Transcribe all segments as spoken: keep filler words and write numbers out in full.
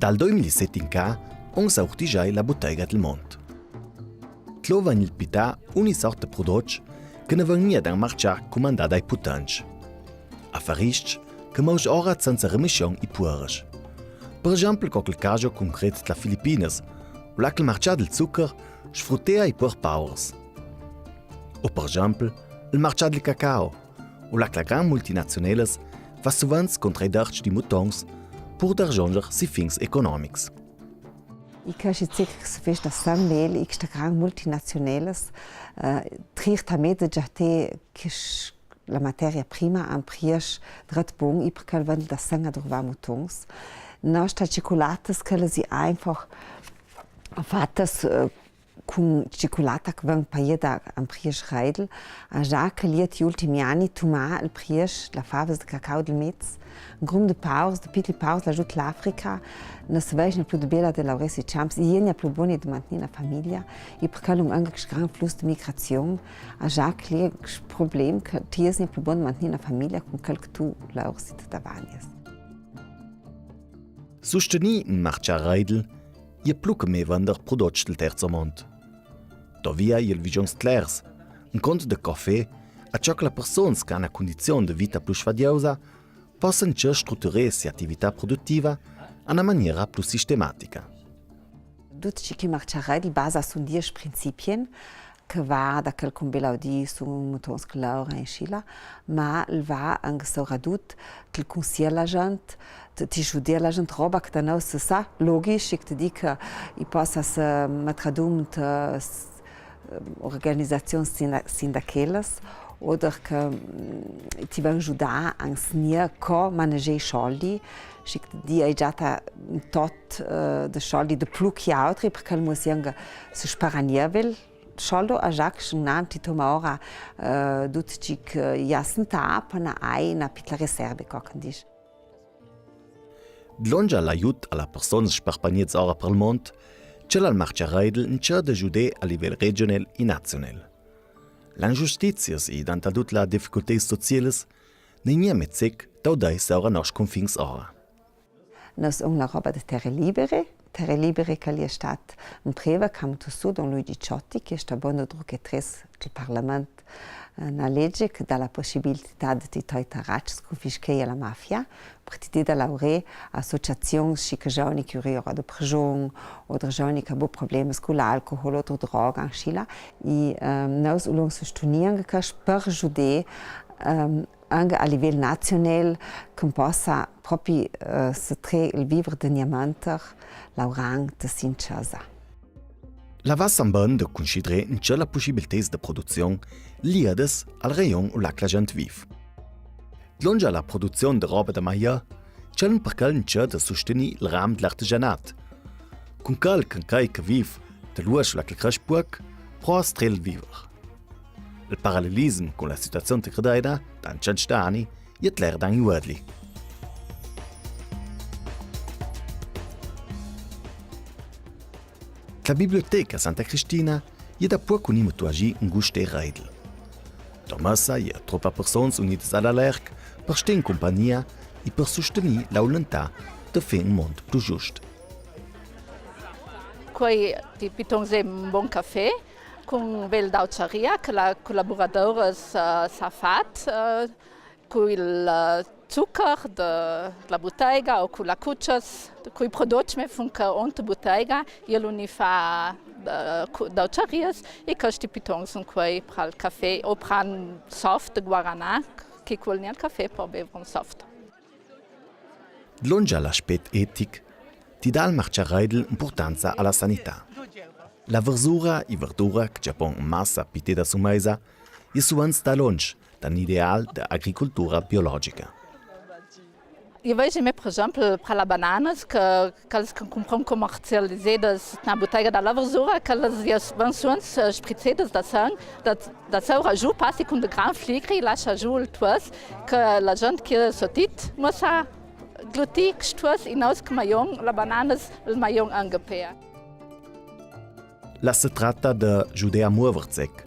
Dal doi mil e set incà on s'ha urtigià la butega dal mont. Dlò vegn pità ogni sort de prodotg che na vegn mia dan marcià cumandà dai putentschs. Afaristgs che mausch ora senza remission i pueris. Per exempel co chel caso concret dlas Filipinas, ulà che el marcià dal zucher sfrutea i puers pauers. O per exempel el marcià dal cacao, ulà che la gran multinazionelas va suvens contra i dercc dai mutons pur da ragiunger siei fins economics. I caschi ce che se fece da San Mel, i che sta gran multinazionelas, eh, trir tamede già te che sch-, la materia prima a un priesch dret bun, i perché el vend da San a durva mutons. Nostras ciculatas, che le si einfach fatas, eh, cun ciculata che vegn paiada a un priesch reidel, a già che l'iet i ultimi ani tumà el priesch dlas favas de cacao dal mez. Un grum de paurs, de pitli paurs, lajù dl'Africa, no se vede gnà plui de bela de laurà sui ciamps, i è gnà plui bun de mantnì na famiglia, i perché l'è anca chest gran flus de migrazion, a già che l'è chest problem che ti esi gnà plui bun de mantnì na famiglia cun chel che tu laursi te davagnas. Sustenì un marcià reidel, i è plui che me vender prodotgs dal terzo mont. Dovia i è il vigion stlers, un cont de cafè, a ciò che las persunas che han na cundizion de vita plui sfadiusa possan già struturer siei atività produtiva a na maniera plui sistematica. Dut ce che marcià reidel basa sun diesch principien, che va da chel che un bel audì sun mutons che laura in scila, ma el va anca soradut che el cunsiel la gent, te, te giuder la gent, roba che da nò se sa, logisch, che te dica, i possa se metter adun, eh, s-, eh, organizazions sinda-, sindachelas, oder che, mm, ti van giudà a sgnir co maneger i soldi, schi che ti ai già ta un tot, eh, de soldi de plui che autri, perché el muss anca se sparagner quel soldo, a già che sche n'an ti toma ora, eh, dut ce che i à sentà, pona ai na pitla reserve, co che dice. Dlongia l'aiut a las persunas sparpagnedas ora per il mont, ce l'è il marcià reidel un ce de giuder a livel regionel i nazionel. Las ingiustizias i dantadut las difficulteds socialas n'è gnà me ce che taudeis saura nos cunfins ora. Nos on la roba de terre libere, terre libere che l'è stat un preva che am tu su don Luigi Ciotti, che sta bon dru che tres che il parlament, eh, na lege che dà la pussibilità de ti toi taracis, cunfischer a la mafia, per ti dà laurà a associazions schi che giovani che riora de prigion, oder giovani che bo problemas cu l'alcol, oder droga, anscila. I, ehm, nos ulon sustunir che per giuder, ehm, anca a livel nazionel, che possa propi, eh, se tre il viver de gnamenter, laurant de sin casa. La va san ben de cunsiderer un ce las pussibiliteds de produzion liadas al rajon ulà che la gent viv. Dlongia la produzion de roba da maià, ce l'è per chel un ce de sustenir il ram de l'artigianat. Cun chel che chei che viv de l'uors ulà che el cresce puoc, prova a strer il viver. Il parallelism cun la situazion tigredaina da un centsch d'ani i è cler da inviodli. La biblioteca Santa Cristina i è da puoc un imo tuagi un guster reidel. Tomasa i è tropa persunas unidas a l'alerc per star in cumpagnia i per sustenir la vuluntà de fer un mont plui giust. Quei ti pitons un bon cafè, cun bel dauciaria, che la cullaboradoras, eh, s'ha fat, eh, cul, eh, zucher de, de la butega o cu las cucias, cui prodotgs me fun che ont butega, i l'uni fa, eh, cu-, dauciarias, e chescj pitons sun quei pral cafè o pran soft de guaranà, che cul niel cafè po bever un soft. Dlongia l'aspet etic, ti dà il marcià reidel impurtanza a la sanità. La verzura e verdura che giapon in massa pitedas su meisa, i è suvens da lonsch da un ideal de agricultura biologica. I vegi me, per exempel, per las bananas, che, che las che cumpron comercializedas na butega da la verzura, che las i è, van suvens, eh, sprizzedas da sang, da, da saura giù, passi cun de gran fligri, lascia giù il tuos, che la gent che sotit, ma sa, gluti, che stuos, i nous che maion las bananas, il maion angepea. La se tratta de giuder a muover zec.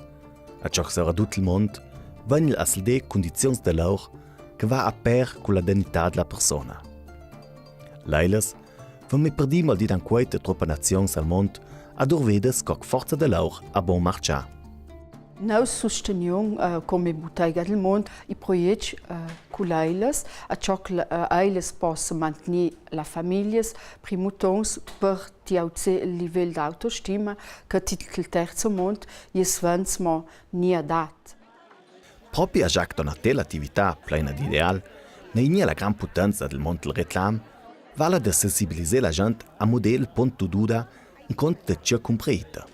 A ciò che saura dut il mont, vegn a seder cundiziuns de laur che va a per cu la dignità de la persona. Leilas Vin me per dì mol di dan quaita troppa nazions al mont, adurvedas co forza da laur a bon marcià. Nus sustegnons, eh, come Butega del Mont, i proiets, eh, cu l'Ailas, a ciò che, eh, Ailas possa mantegnir la famiglias, primutons per ti auzer il livel d'autostima che ti il terzo mont, i svens mo nia dat. Propi a Jacques Donatel, attività plena d'ideal, na inia la gran putenza del mont del reclam, vala da sensibilizer la gent a mudel pont duda in cont de ce cumprita.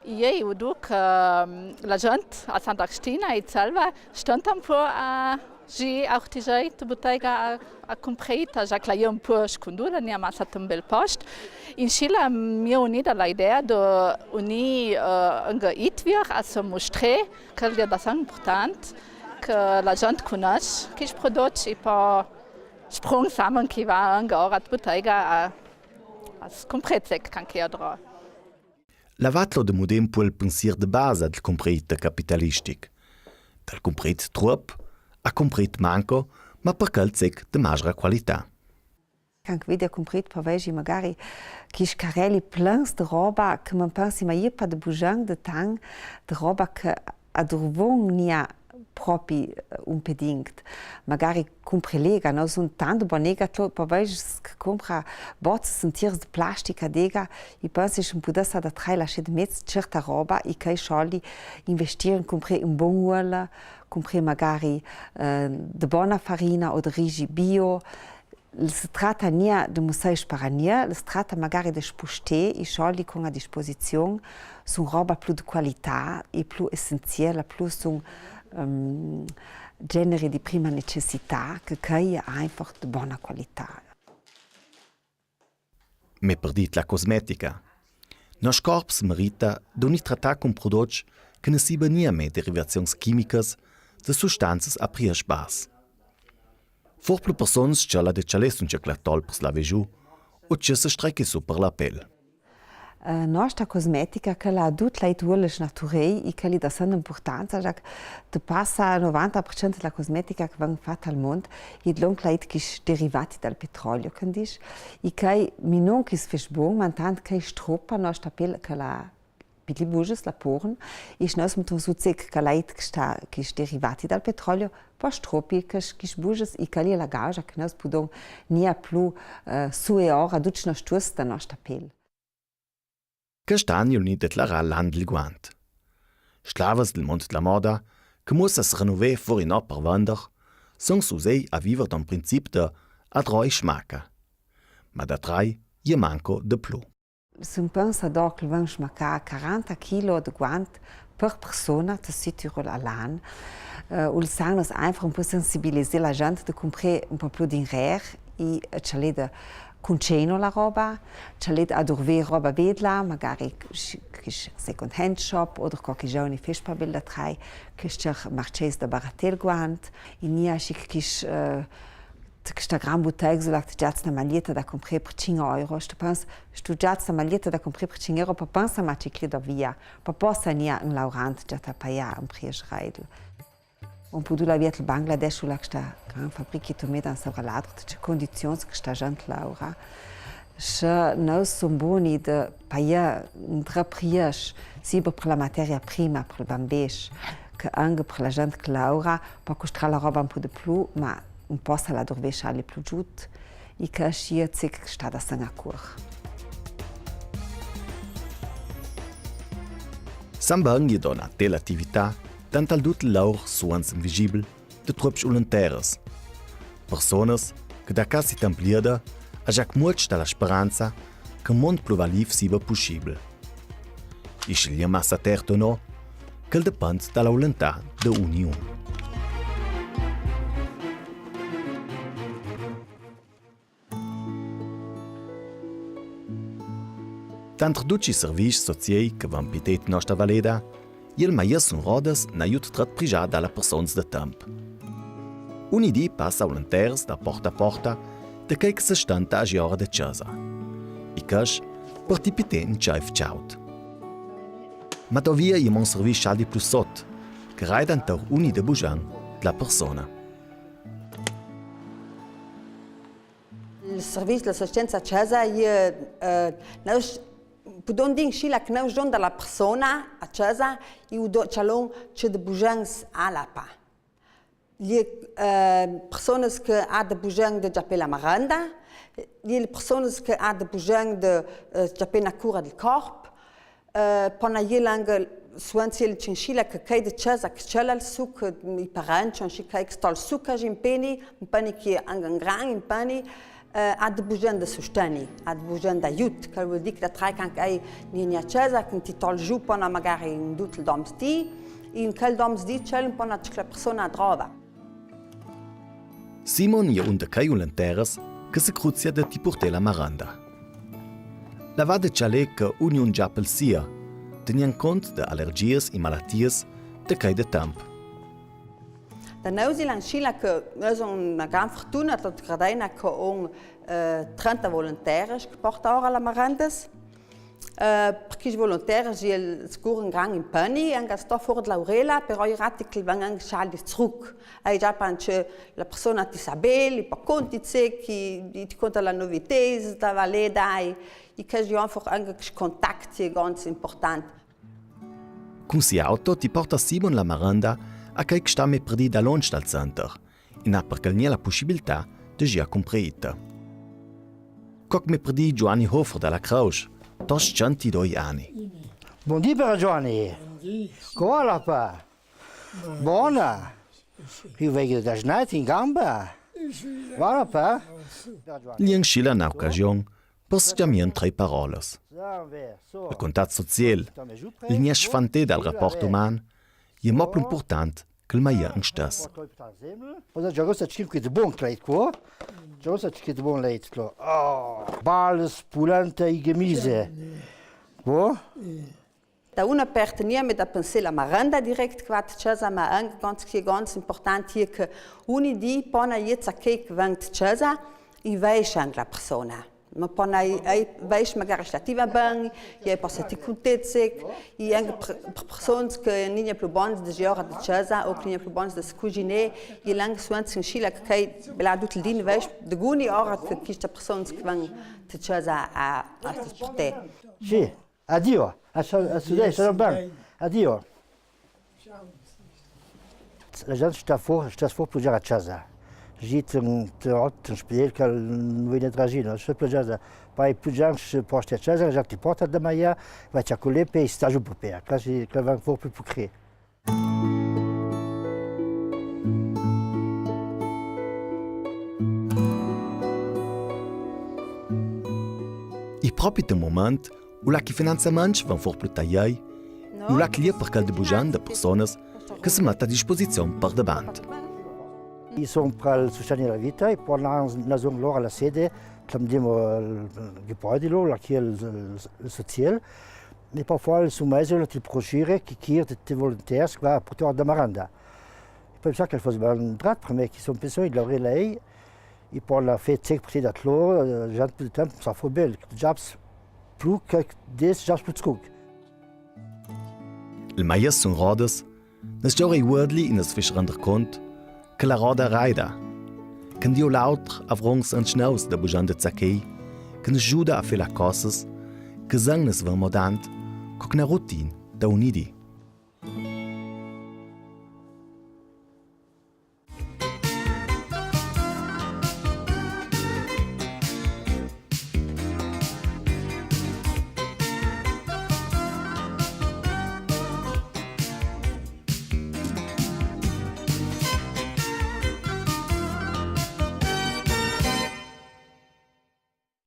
Iei u duc, ehm, la gent a Sant'Agustina e Zelva stant un po' a gi a urtigiei te butega a, a cumprita, già che la è un po' scunduda, nia massa un bel post. Inscì la mi è unida l'idea de unì, eh, anche Itvier a se mustrè, che è da san important che la gent cunosce chi prodotti e po sprung samen chi va anche ora a butega a, a scumprezec canche adro. La vatlo de mudem pol pensier de basa del cumprit capitalistic. Dal cumprit truop, a cumprit manco, ma per quel zec de magra qualità. Canc vedi a cumprit pavegi magari chi scareli plans de roba che man pensi ma ipa de bujan de tan de roba che adurvon nia propi, eh, un pedinct. Magari cumpri lega, no? Sun tant bonega to, pa vei che cumpra bozzas entiers de plastica dega, i pensi che un pudessa da trai lasce de mez certa roba, i che scioli investir in cumpri un bon uola, cumpri magari, eh, de bona farina o de rigi bio, Se trata nia de musei sparania, se trata magari de spustè i soldi cun a disposizion sun roba plu de qualità i plu essenziela, plu sun, ehm, generi di prima necessità, che, che è einfach de bona qualità. Me perdit la cosmetica. Nos corps merita d'uni tratà cun prodots che ne siba nia me derivazions chimicas de sustanzas a prias bas. Vor plu personas tschala de tschalè sun tscheclatol per slavegiu o tschessa strecchi su per la pel. Eh, nosta cosmetica, che la dut leit uoles naturei, i che li da san importanza, già che te passa novanta per cento della cosmetica che ven fatta al mond, i dlon leit chis derivati dal petrolio, che dice, i che mi non chis fes bon, ma tant che struppa nosta pel che la Pidi bujas la porn, i snos muton su zec che leit che sta, che sta derivati dal petrolio, po stropi che, che bujas i che li la gauja che nos pudon nia plu, eh, su e ora duc nos tuos da nosta pel. Chest an è unì declarà l'an del guant. Sclavas del mond della moda, che muossa se renover fori no per vender, son susei a viver d'un princip de adroi smacca. Ma da trai, je manco de plu. Sun pensa do che ven smacà quaranta chilo de guant per persona te süt euro al an. Eh, ul san nos einfach un po sensibiliser la gent de cumprer un po plu d'inrer i, eh, tschalè de cunceino la roba, tschalè de adurver roba bedla, magari chi, chi second hand shop oder co chi giovani fes pa bel da trai, chi cer marceis de baratel guant, i nia schi chi, eh, Te chesta gran butega, là che te giats na maglietta da cumprer per cinc euro, te pens, te giats na maglietta da cumprer per cinc euro, pa pensa ma che clè da via, pa possa nia un laurant già ta paia un pries reidel. Un po dula via del Bangladesh, là che sta gran fabrica, tu me dan sovra l'altro, te ce condizions che sta gent laura. Sche nus sun buni de paia un tre pries, siba per la materia prima, per il bambesch, che anche per la gent che laura, pa custar la roba un po de plu, ma un po se la durvescia li plu giut, i che scia zec che sta da san a cur. San Bangli dona te l'attività, tant al dut laur suans invisibel, de trups ulenteras. Personas che da casi tampliada a già cmuoc da la speranza che un mond plu valiv siba pussibel. I sceglier massa tert o no, quel depend da la vulentà de uniun. Tanter ducj i servizs sociei che van pitet nosta valeda, il maias un rodas n'aiut trat prigià da la persons de temp. Uni di passa volontaires da porta a porta de quei che se stenta a giora de casa. I casch parti pite in ciaif ciaut. Ma dovia i mon servizs al di plus sot, che raidan tor uni de bugian dla persona. Ils Servizi d'assistenza a cesa, i, eh, nus pudon dì inscì là che nus dons da la persona a cesa, i u do-, cjalon ce de bugens a la pa. Lis, eh, personas che à de bugens de gjapè la marenda, lis personas che à de bugens de, eh, gjapè na cura del corp, eh, pò na iel anca suenzi el ce inscì là che chei de cesa che cjala el suc, i parents, inscì chei che sta el suc, che impegni, impegni che anca un gran impegni, eh, à de bugens de susteni, à de bugens d'aiut, che al vul dì che da trai che anca ei gnì a cesa, che ti tol giù, pò na magari un dut el doms dì, in chel doms dì, cel pò na cicla persona a drova. Simon e je un de chei volonteris che se cruzia de ti purtè la marenda. La va de cjalè che ognun gjapel sia, tegnend cont de alergias e malatias de chei de temp. Da nus i l'è inscì là che nus on na gran fortuna, tot Gradena, che on, eh, trenta volonteris che porta ora la marendas. Eh, per chei volonteris i è sigur un gran impegni, anca sto for de la urela, però i rati che van anca scialdi struc. Ei, già, perchè la persona ti sa bel, i pò conti ce, che ti conta la novità, da valeda, i, i che i on for anca che contatti, è ganz important. Cun si auto ti porta Simon la marenda a chei che sta mè per dì dalonge dal center, e n'à per chel gnè la pussibiltà de ghjà cumprà ita. Co che mè per dì Giuanni Hofer da la Creusch, tos centidoi ani. Bundì, per Giuanni. Bundì. Come va la pa? Bona. Sì. Io vedo da sgnait in gamba. Sì. Va la pa? Lis inscì là na ocasion per se scambià trei parolas. El contat social, el gnè sfantà dal raport uman, e je mo plu important che el maia in stess. Pò da già sta scrit de bon leit qua. Già sta scrit de bon leit qua. Oh, bals, pulenta e gemise. Qua? Da una part gnì mè da pensà la marenda direct che va a cesa, ma anca, che è ganz important, i è che ogni dì pò na iezza che va a cesa, i vèsce anca la persona. Ma pò na, i vèsce magari se la ti va ben, i è pò se ti contezze, i è anca per, per personas che gnì plu bons de ghjà ora de cesa, o che gnì plu bons de se cuginà, i è anca suenzi inscì là che chei, bella dut el dì, vèsce de guni ora che cheste personas che van de cesa a, a se purtà. Sì. Adio, a sa-, a sudei, sarà ben. Adio. La gent sta for, sta for plu ghjà a cesa. Gite un, te ot, un spiel che al vegna tragino, sta plu ghjà. Pai plu ghjà se porta a cesa, la gent ti porta da maia, va a colè, poi sta giù per pè, quasi che van for plu pocré. E propi te moment, u là che i finanziaments van for plu tagliai, u là che l'è per chel de bugen de personas che se mette a disposizion per debant. I son per el sustegn a la vita, e po na, na zon lora la sede, che l'è, dimo, el, el, che poi di lora, là che l'è el, el, el social, e po fò el su mese, l'è el procure, che, che i è tuti i volonters, qua, per tuta la marenda. E po sa che fos ben drat, per me, che son pensioni, la relai, e po la fé, tec, per da lora, eh, già plu de temp, sa fo ben, già plu che des, già plu scuc. El maies sun rodes, Nus giora i uodli e nus fis render cont che la roda raida, che un di o l'auter avrons ün sgnaus da bugen de zachei, che nus giuda a fé la cosas, che zan nus van modant, co ch'na rutin da unidi.